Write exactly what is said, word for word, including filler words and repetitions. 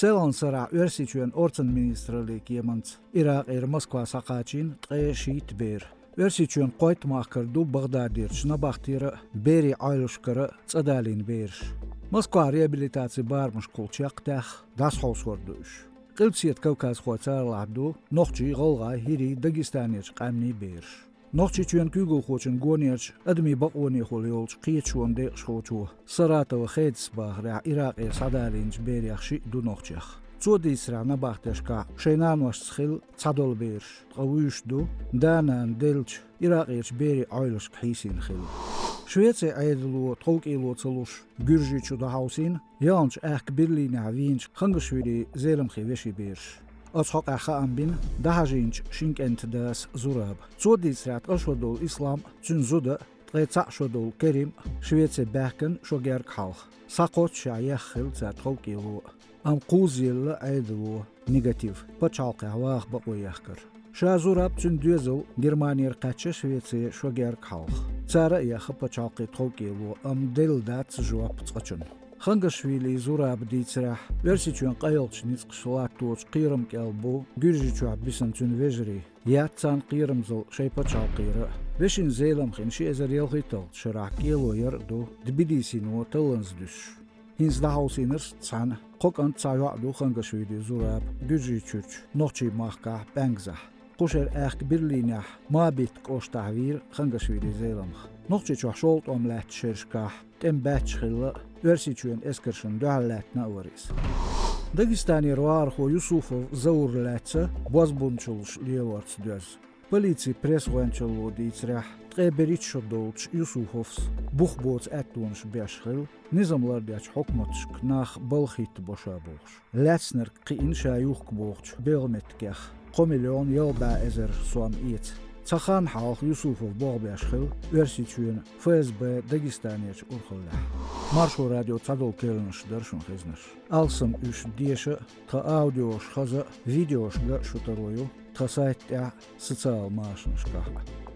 ЦӀаьлгӀан сарахь Оьрсийчоьнан орцан министраллин кеманца Иракъера Москва схьакхачийна ткъе шийтта бер. Оьрсийчоьнан кхойтта махкара ду Багъдадерчу набахтера а, берийн Ӏойлашкара а цӀадалийна бераш. Москвахь реабилитацин барамашкахула чекхдаьхна, дӀасахьовсор ду уьш. Къилбаседа кавказхой царалахь ду нохчий, гӀалгӀай, хӀирий, Дагестанерчу къаьмнийн бераш. Нохчийчоьнан куьйгалхочун гонерчу адамийн бакъонехула йолчу кхеташонан декъашхочо Саратова Хедас бахарехь, Иракъера схьадалийначу берех шиъ ду нохчех. Цо дийцарехь, набахтешкахь шайн наношца хилла цхьадолу бераш, ткъа вуьйш ду да-нана деллачу Иракъерчу берийн Ӏойлашка хьийсийна хилла. Швецин Ӏедало тховкӀело ца луш, Гуьржийчу дӀахьовсийна ялханчу аьхка Берлинехь вийначу Хангашвили Зеламхин вешин бераш. Оцу хьокъехь хаам бина дӀахьажийначу шина кӀентан дас Зураба. Цо дийцарехь, ткъа шо долу Ислам а, цуьнан зуда а, ткъе цхьаъ шо долу Керим а Швеце баьхкина шо гергга хьалха. Схьакхоччушехь ехна хилла цара тховкӀело а. Амма кхуззаелла Ӏедало негатив, пачхьалкхехь ваха бакъо ехкар. Ша Зураб, цуьнан доьзал Германера кхаьчна Швеце шо гергга хьалха. Цара а ехна пачхьалкхийн тховкӀело, амма делла дац жоп цкъачунна. Хангашвили Зураба дийцарехь, Оьрсийчоьнан къайлахчу ницкъаша латточу кхерам кӀел бу Гуьржийчохь бисина цуьнан вежарий. Яц царна кхерамзалла шайн пачхьалкхера а. Вешин Зеламхин ши эзар ялхитталгӀачу шарахь кӀело яр а ду Тбилисино талланза дуьсуш. ХӀинца дӀахьовсийнарш цхьаьна кхо кӀант, цхьа йоӀ ду Хангашвили Зураба Гуьржийчуьрчу нохчийн махкахь, ПӀаьнгазахь. Кху шеран аьхка Берлинехь Мабит кӀоштахь вийра Хангашвили Зеламха. Нохчийчохь шолгӀа тӀом лаьттачу шерашкахь тӀеман баьчча хилла а, Оьрсийчоьнан эскаршна дуьхьал лаьттина а вара иза. Дагестанера вахархо Юсуфов Заур лаьцна бозбунчаллаш лелорца доьзна. Полицин пресс-гӀоьнчалло дийцарехь, ткъе берхӀитта шо долчу Юсуфовс бух боцу аьттонаш беш хилла, низам лардечу хьукматашка нах балха хӀиттабо ша бохуш. Лаьцнарг кхиъна ша юхкабохучу белхан меттигех кхо миллион ялх бӀе эзар сом эца. Цхьа хан хьалха Юсуфов болх беш хилла Оьрсийчоьнан ФСБ Дагестанерчу урхаллехь. Маршо радион цхьадолу керланаш дара шуна хезнарш. Алсам уьш деша а, тхан аудиош хаза а, видеошка а шу таро ю тхан сайта тӀехь а, социал машанашкахь а.